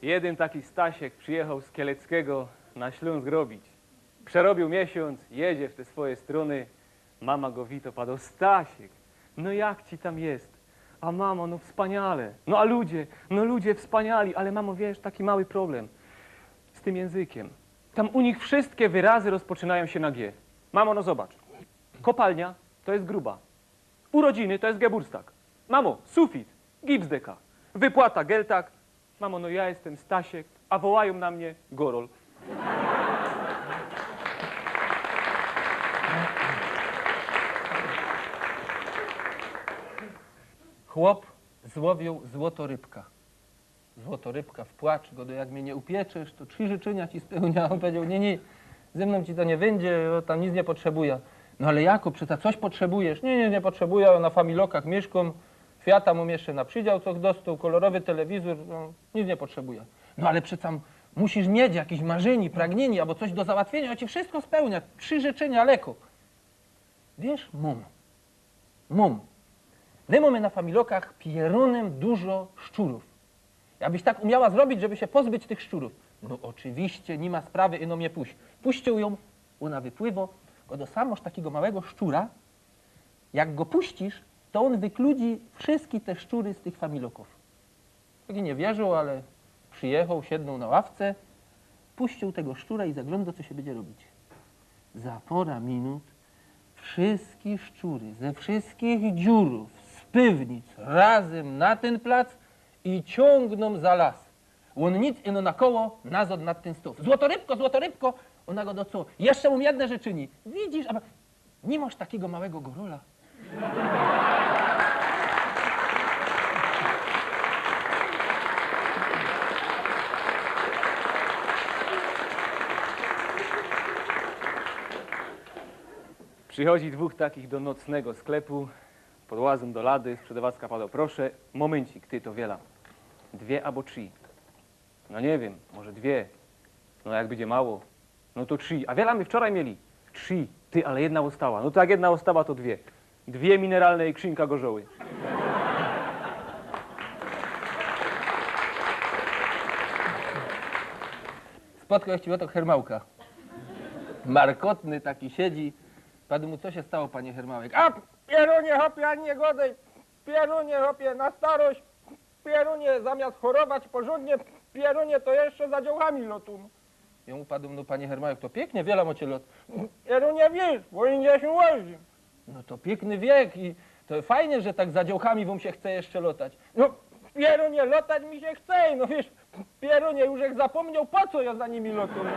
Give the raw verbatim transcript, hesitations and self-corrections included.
Jedyn taki Stasiek przijechał z Kieleckigo na Ślōnsk robić. Przerobiōł miesiōnc, jedzie w te swoje strōny. Mama go wito, padoł: „Stasiek, no jak ci tam jest?” „A mamo, no wspaniale.” „No a ludzie?” „No ludzie wspaniali, ale mamo, wiesz, taki mały problem z tym językiem. Tam u nich wszystkie wyrazy rozpoczynają się na G.” „Mamo, no zobacz. Kopalnia to jest gruba. Urodziny to jest geburstag. Mamo, sufit, gipsdeka. Wypłata, geltak. Mamo, no ja jestem Stasiek, a wołają na mnie Gorol.” Chłop złowił złotorybka. Złotorybka w płacz, godo: „Jak mnie nie upieczysz, to trzy życzynia ci spełnia.” On powiedział: „Nie, nie, ze mną ci to nie wyjdzie, ja tam nic nie potrzebuję.” „No ale jako, przeca coś potrzebujesz?” „Nie, nie, nie potrzebuję, na familokach mieszkam, kwiata mam jeszcze na przydział, co dostał, kolorowy telewizor, no, nic nie potrzebuję.” „No ale przeca musisz mieć jakieś marzenie, pragnienie albo coś do załatwienia, ja ci wszystko spełnię, trzy życzynia, leko.” „Wiesz, mam. Mam. My mamy na familokach pierōnym dużo szczurów. Jakbyś tak umiała zrobić, żeby się pozbyć tych szczurów.” „No oczywiście, nie ma sprawy, ino mnie puść.” Puścił ją, ona wypływa, godo: „Sam masz takiego małego szczura, jak go puścisz, to on wykludzi wszystkie te szczury z tych familoków.” Taki nie wierzył, ale przyjechał, siednął na ławce, puścił tego szczura i zaglądał, co się będzie robić. Za parę minut wszystkie szczury ze wszystkich dziurów, z piwnic razem na ten plac i ciągną za las. On nic, ino nakoło, nazad nad ten stów. „Złotorybko, złotorybko!” Ona godo: „Co?” „Jeszcze mam jedne życzynie.” „Widzisz, a nie masz takiego małego gorola?” Przychodzi dwóch takich do nocnego sklepu, podłazą do lady, sprzedawacka padoł: „Proszę, momencik, ty, to wiela? Dwie abo trzy?” „No nie wiem, może dwie.” „No jak będzie mało?” „No to trzy.” „A wiela my wczoraj mieli?” „Trzy.” „Ty, ale jedna ostała.” „No to jak jedna ostała, to dwie.” „Dwie mineralne i krzynka gorzoły.” Spotkał jeszcze to Hermałka. Markotny taki siedzi. Padł mu: „Co się stało, panie Hermałek?” „A, pierōnie, chopie, ani nie godej. Pierōnie, chopie, na starość, pierōnie, zamiast chorować porządnie, pierōnie to jeszcze za dziołchami lotōm.” Jōm padł: „No, panie Hermałek, to piyknie, wiela mocie lot?” „Pierōnie, wiesz, bo idzie się łoży.” „No to piykny wiek i to fajnie, że tak za dziołchami wōm się chce jeszcze lotać.” „No, pierōnie, lotać mi się chce, no wiesz, pierōnie, już jak zapomniał, po co ja za nimi lotōm.”